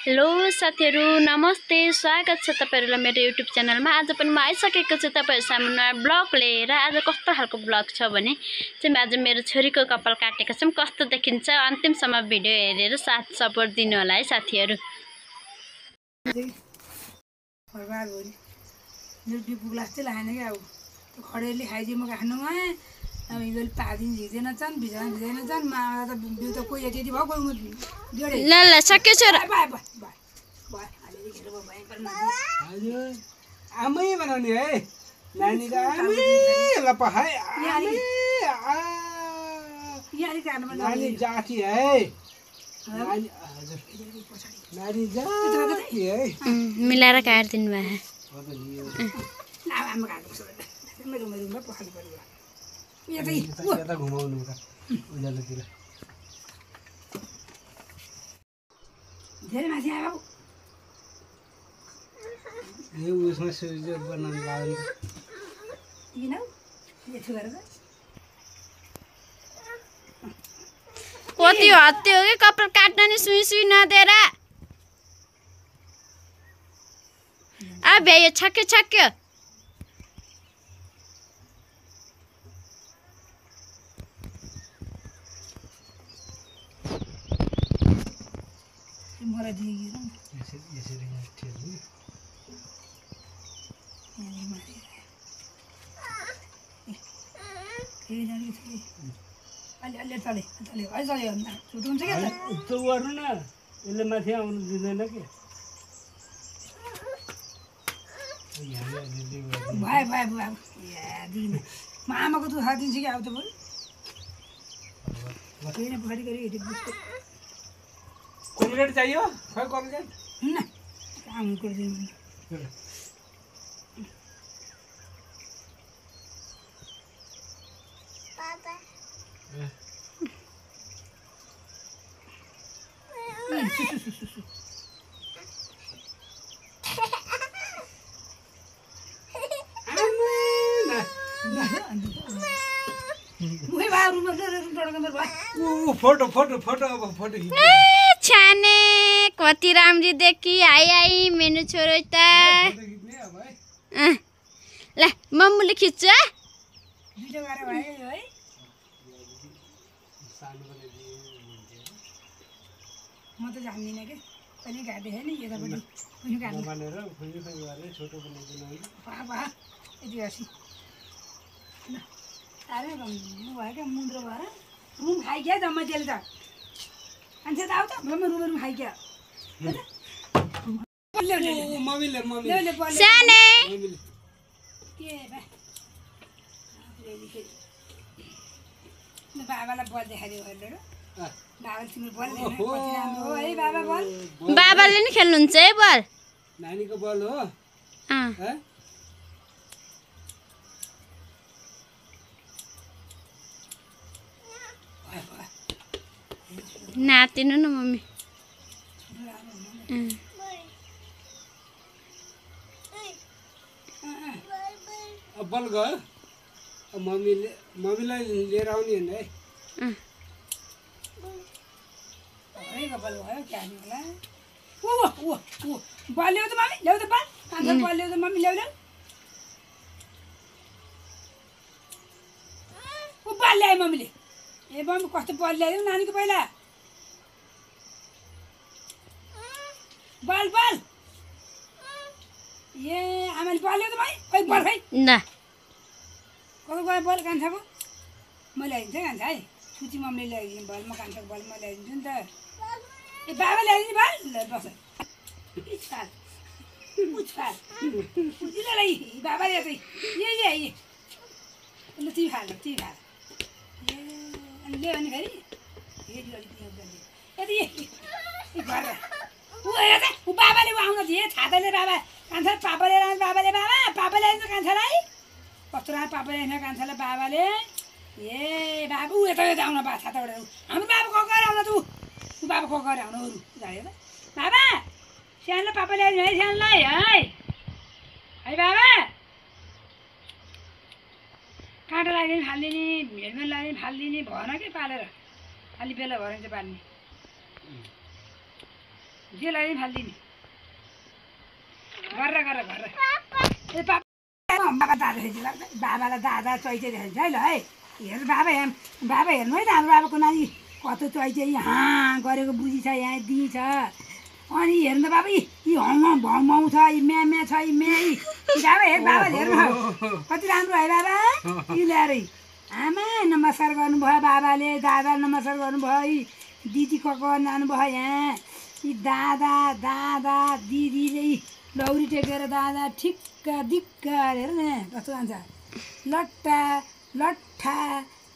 Hello साथीहरु, नमस्ते। स्वागत छ तपाईहरुलाई मेरो युट्युब च्यानलमा। आज पनि म आइसकेको छु तपाईहरु सामुन्ने ब्लग लिएर। आज कस्तो खालको ब्लग छ भने चाहिँ आज मेरो छोरीको कपाल काटेको छौं। कस्तो देखिन्छ अन्तिमसम्म भिडियो हेरेर साथ सपोर्ट दिनु होला है साथीहरु। बर्बाद हो नि जो पुग्लास चाहिँ लाएन क्या अब त्यो खडेरले खाइदिए म खानुमा अब हिजोले पादिन झिक्दैन छन् भिजाइन छन् मामा त बिउ त कोही यति भयो कोही जोडे ल ल सक्यो छोरा आमै बनाउने है नानी त आमै ल पहाय नानी जाति है नानी हजुर नानी जाति है मिलाएर काट्दिनु भयो मेरो पखाल्नु पर्यो यता घुमाउनु त उज्यालोतिर धेरै मान्छे आयो यो उसमा सुझ्यो बनाउनु लाग्यो किन यति गरेर कति हत्ते हो कि कपाल काट्न नि सुई नदिएर आ भ्यायो छक्यो मलाई दिइगिर यसरी ठेल्नु अलि तले है छुट हुन्छ क्या त्यो गर्नु न यसले माथि आउनु दिँदैन कि भयो दिनु म आमाको दुध दिन्छु कि अब त बरु पछाडि गरी कोलगेट चाहियो खै कोलगेट न काम गर्दिनु फोटो छाने कति राम्री देखी आई मेनु छोरो त ल मम्मुले खिच्छ दुईटा गरेर भयो है म त जान्दिनँ के पनि घाटे छैन यतापट्टि पनि घाट्नु भनेर खुइयो गरे छोटो बनाइदिनु है बाबा यति हसी ल साह्रै भन्नु भयो क्या मुन्द्रो भएर रुम खाइक्या जम्मा त्यसले त मान्छे त आऊ त रुम खाइक्या मम्मीले साने के बाबालाई बल देखाइदियो अहिले बाबाले तिम्रो बल देखाइदियो कति राम्रो हो है बाबा बल बाबाले नि खेल्नुहुन्छ है बल नानीको बल हो नातिनु न मम्मी बल गयो मम्मीलाई लिएर आउने होइन है बल भयो क्या होला बल ल्याउ त मम्मी ल्याउ त बल कान्छ बल ल्याउ त मम्मी ल्याउ बल ल्यायो मम्मीले ए मम्मी कस्तो बल ल्यायो नानीको पहिला बल ए आमाले बल ल्याउ त भाइ खै बल खै न कस्तो गयो बल कान्छाको म ल्याइदिन्छु है कान्छा है छुची मम्मीले ल्याइदिनु बल म कान्छाको बल म ल्याइदिन्छु नि त ए बाबा ल्याइदिनु बल ल बस बाबा ल्या चाहिँ ए ल ती खा ए अनि ल्यायो भने फेरि गरेर ऊ बाबाले आउन दिए छाताले बाबा कान्छा पापाले बाबाले पापाले आइन्छ कान्छालाई कस्तो राम्रो पापाले आइन कान्छालाई बाबाले ए बाबा ऊ यता आउन बा छाताबाट हाम्रो बाबा गएर आउन त ऊ बाबा को गरे आउनु अरु जायो त बाबा सानले पापा ल्याइदिनु है सानलाई है बाबा काँटा लाग्यो भने फालिदिने हेलमेट लाग्यो भने फालिदिने भएन कि पालेर अलि बेला भएर चाहिँ पाल्ने जे लाग्यो भने फालिदिने गरेर गरेर गरेर ए बाबा दादा लाग्छ बाबालाई दादा चैते देखाइन्छ है ल है हेर बाबा हेर्नु है त हाम्रो बाबाको नानी कस्तो चैते हाँ गरेको बुझी छ यहाँ दिदी छ अनि हेर्नु त बाबा यी हङ भङ छ यी म्या छ यी म्या बाबा हेर्नु कति राम्रो है बाबा यी ल्याएर आमा नमस्कार गर्नुभयो बाबाले दादा नमस्कार गर्नुभयो यी दिदी कको नानुभयो यहाँ यी दादा दिदीले लौरी टेकेर दादा ठिक्क दिक्क हेर न कस्तो जान्छ लट्ठा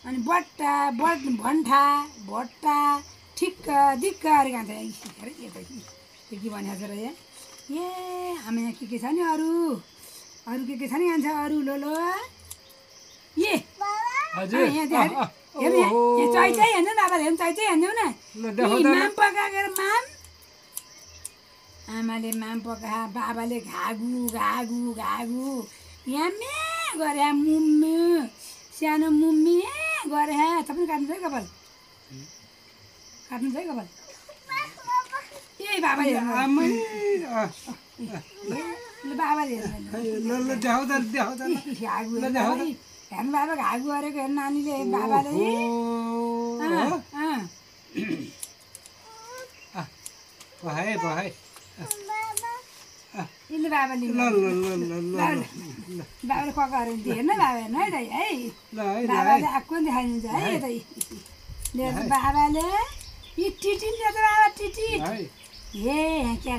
अनि बट्टा भन्ठा भट्टा ठिक्क दिक्क अरे जान्छ हेर यता के भनेको छ र ए हामी यहाँ के छ नि अरू के छ नि जान्छ अरू लो ए चैतै हेर्नु न अब हेर्नु चैतै हेर्नु न माम पकाएर माम आमाले माम पका बाबाले घागु यहाँ म्या गरे मुम्मी सानो मुम्मी गरे तपाईँ काट्नु छ कपाल ए बाबाले हेर्नु बाबा घागु गरेको हेर्नु नानीले बाबाले बाबाले पकाएर हेर्नु बाबा हेर्नु है दाइ है बाबाले आएको पनि देखाइदिन्छ है यतै बाबाले यी टिटी त बाबा टिटी ए क्या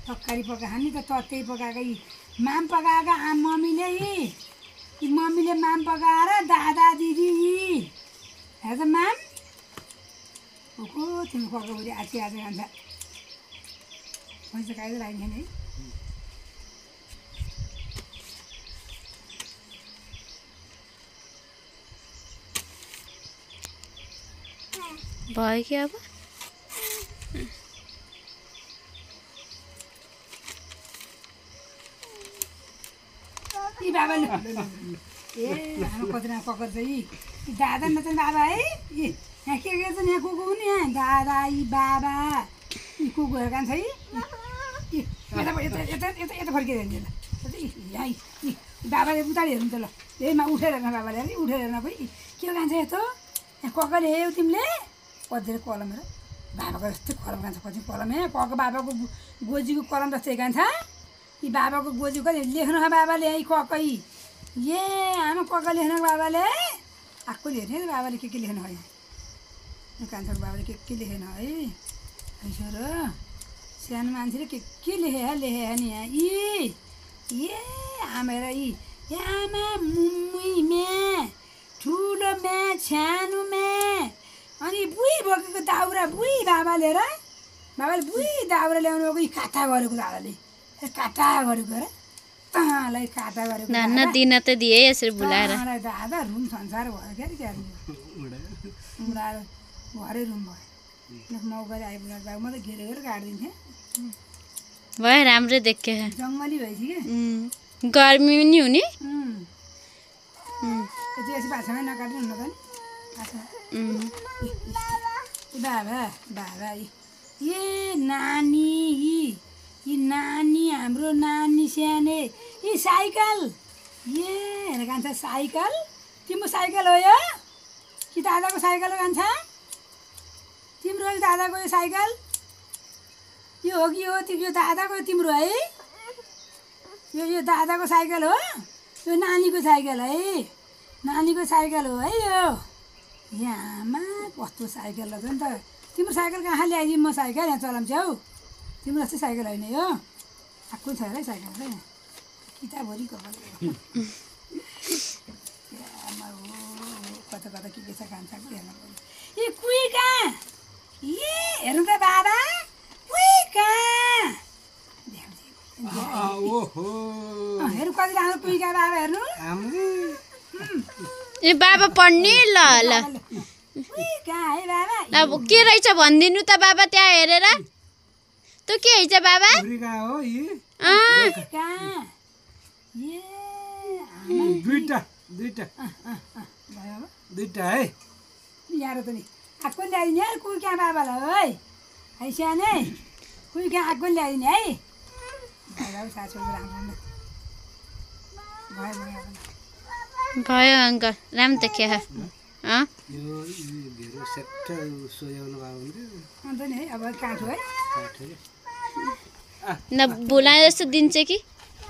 तरकारी पकाएको नि त तत्तै पकाएको यी माम पकाएको मम्मीले यी मम्मीले माम पकाएर दादा दिदी हेर त माम को तिमी पकाएको आची जान्छ पैसा खाएर लाग्ने है भयो कि अब बाबाले ए हाम्रो कतिजना पकाउँछ यी दादा न त बाबा है यहाँ के छ यहाँ को नि यहाँ दादा यी बाबा यी को गएर कान्छ है यता फर्केर हेर्ने ल बाबाले उतारि हेर्नु त ल यहीमा उठेर हेर्न बाबाले उठेर हेर्न पो के कान्छ यस्तो यहाँ ककले हेऱ्यौ तिमीले कतिले कलम हेर बाबाको जस्तै कलम कान्छ कति कलम हे कको बाबाको गोजीको कलम जस्तै कान्छ यी बाबाको गोजी कति लेख्नु ह बाबाले यही ककै ए आमा कक लेख्नु बाबाले आएको हेर्ने बाबाले के लेख्नु है कान्छाको बाबाले के लेखेन है छोरो सानो मान्छेले के लेखे नि यहाँ ए आमा हेर ए आमा मुम्मी म्या ठुलो म्या सानो म्या अनि बुई बोकेको दाउरा बुई बाबाले बुई दाउरा ल्याउनु गएको काटा गरेको दादाले काटा गरेको र तँलाई काटा गरेको नाना दिन त दिए यसरी बुलाएर दादा रुम संसार भयो क्या उडाएर घरै रुम भयो मौका आइपुग्नु बाबु म त घेरेर काटिदिन्थेँ भयो राम्रै देखे जङ्गली भएछ कि गर्मी पनि हुने त्यसपछि भाषामै नकाट्नु हुन त नि बाबा ए नानी यी नानी हाम्रो नानी साने यी साइकल ए हेर कान्छ साइकल तिम्रो साइकल हो यो कि दादाको साइकल हो कान्छ तिम्रो दादाको यो साइकल यो हो कि हो यो दादाको तिम्रो है यो दादाको साइकल हो यो नानीको साइकल है नानीको साइकल हो है यो आमा कस्तो साइकल रहेछ नि त तिम्रो साइकल कहाँ ल्याइदिउँ म साइकल यहाँ चलाउँछु हौ तिम्रो जस्तै साइकल होइन यो आएको छ है साइकल चाहिँ किताबभरि कता के छ कान्छाको हेर्नु पर्यो ए कुइ कहाँ ए हेर्नु त बाबा कुइ कहाँ हेर्नु कति राम्रो कुइ कहाँ बाबा हेर्नु ए बाबा पढ्ने ल कहाँ है बाबा अब के रहेछ भनिदिनु त बाबा त्यहाँ हेरेर त्यो के हैछ बाबा अफ्रिका हो यी कहाँ ए दुईटा भयो है यहाँ त नि आएको ल्याइदिने है कोही कहाँ बाबालाई है सानै कोही कहाँ आएको ल्याइदिने है भयो सासू राम्रो भयो अङ्कल राम्रो देखियो यो धेरै सेट सोयाउनु भएको हुन्छ अन्त नि है अब काठो है न भुला जस्तो दिन्छ कि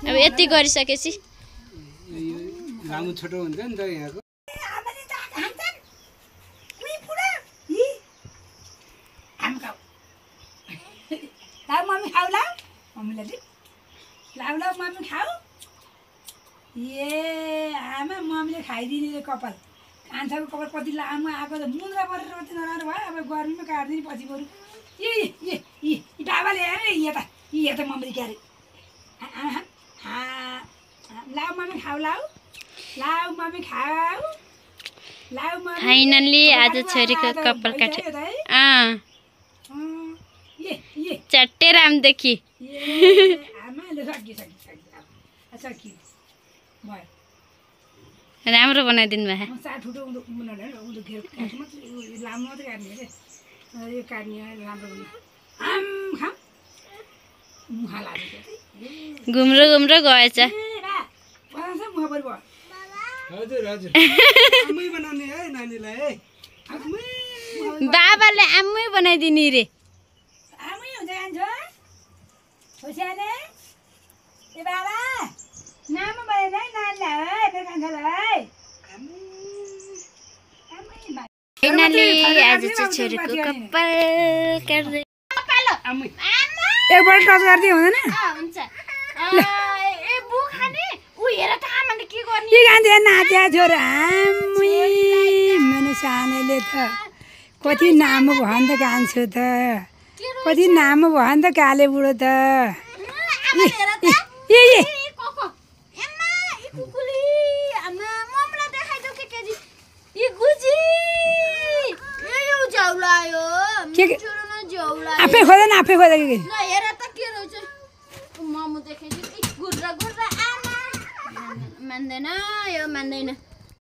अब यति गरिसकेपछि यो लामो छोटो हुन्छ नि त यहाँको लाउ मम्मी खाऊ लाउ मम्मीलाई दि लाउ मम्मी खाऊ ए आमा मम्मीले खाइदिने रे कपाल कान्छाको कपाल कति लामो आएको त मुन्द्रा परेर कति नराम्रो भयो अब गर्मीमा काट्दिने पछि बरु ए बाबाले अरे यता मम्मीले के अरे लाउ मम्मी खाऊ लाउ मम्मी खाऊ लाउ मम्मी फाइनल्ली आज छोरीको कपाल काट्यो चट्टे रामदेखि राम्रो बनाइदिनु भयो घुम्रो गएछ हजुर आमै बनाउने है नानीलाई है बाबाले आमै बनाइदिने रे फाइनली आज चाहिँ छोरीको कपाल काट्दै एकपल्ट टच गर्दै हुँदैन के गान्थे नाच्या छोरा मेरो सानोले त कति नाम भयो नि त कान्छु त कति नाम भयो नि त काले बुढो त आफै खोज्दैन आफै खोज्दा के मान्दैन यो मान्दैन